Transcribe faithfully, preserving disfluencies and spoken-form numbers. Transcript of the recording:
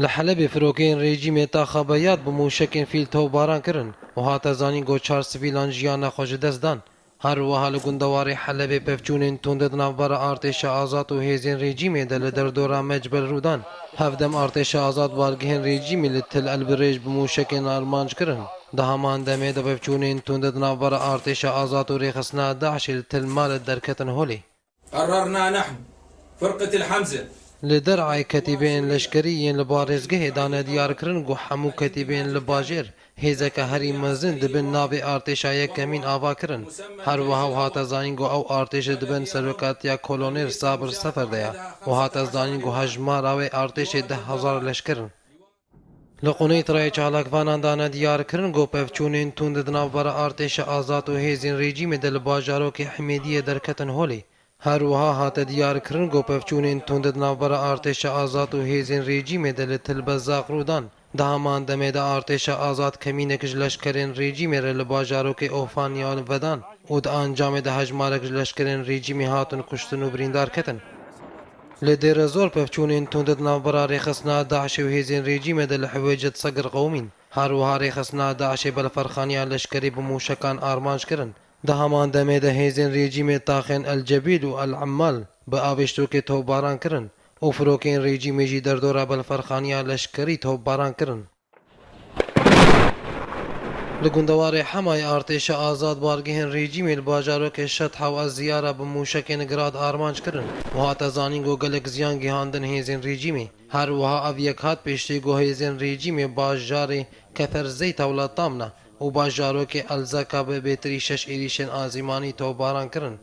Li Helebê firokeyên rejîmê taxa Beyat bi mûşekên fîl topbaran kirin û hate zanîn ku çar sivîlan jiyana xwe ji dest dan. Her wiha li gundewarê Helebê pevçûnên tund di navbera artêşa azad û hêzên rejîmê de li derdora Mecbel rû dan. Hevdem artêşa azad bargehên rejîmê li Til El Birêj bi mûşekên armanc kirin. Di heman demê de pevçûnên tund di navbera artêşa azad û rêxistina DAIŞê li Til Malê derketin holê. قررنا نحن فرقة الحمزة Li derê ketîbeyên leşkerî yên li parêzgehê dane diyar kirin ku hemû ketîbeyên li bajêr hêzeke herî mezin di bin navê artêşa yekemîn ava kirin. Her wiha û hate zanîn ku ew artêşê di bin serokatiya kolonêl Sabir Sefer de ye û hate zanîn ku hejmara wê artêşê deh hezar leşker in. Li Quneytrayê çalakvanan dane diyar kirin ku pevçûnên tund di navbera artêşa azad û hêzên rejîmê de li bajarokê Himêdiyê derketin holê. Her wiha hate diyar kirin ku pevçûnên tund di navbera artêşa azad û hêzên rejîmê de li Til Bezaq rû dan. Di heman demê de artêşa azad kemînek ji leşkerên rejîmê re li bajarokê Ofanya vedan û di encamê de hejmarek ji leşkerên rejîmê hatin kuştin û birîndar ketin. Li Dêrezor pevçûnên tund di navbera rêxistina DAIŞê û hêzên rejîmê de li Hiwêcet Segir qewimîn. Her wiha rêxistina DAIŞê belferxaniya leşkerî bi mûşekan armanc kirin. Di heman demê de hêzên rejîmê taxên El Cebîl û El Emmal bi avêştokê topbaran kirin û firokeyên rejîmê jî derdora belferxaniya leşkerî topbaran kirin. Li gundewarê Hemayê artêşa azad bargehên rejîmê li bajarokê Şetha û Eziyara bi mûşekên Grad armanc kirin û hate zanîn ku gelek ziyan gihandin hêzên rejîmê. Her wiha ev yek hat pêştê ku hêzên rejîmê bajarê Kefer Zeyta û Latamna û bajarokê Elzaka bi bêtirî şeş êrîşên asîmanî topbaran kirin.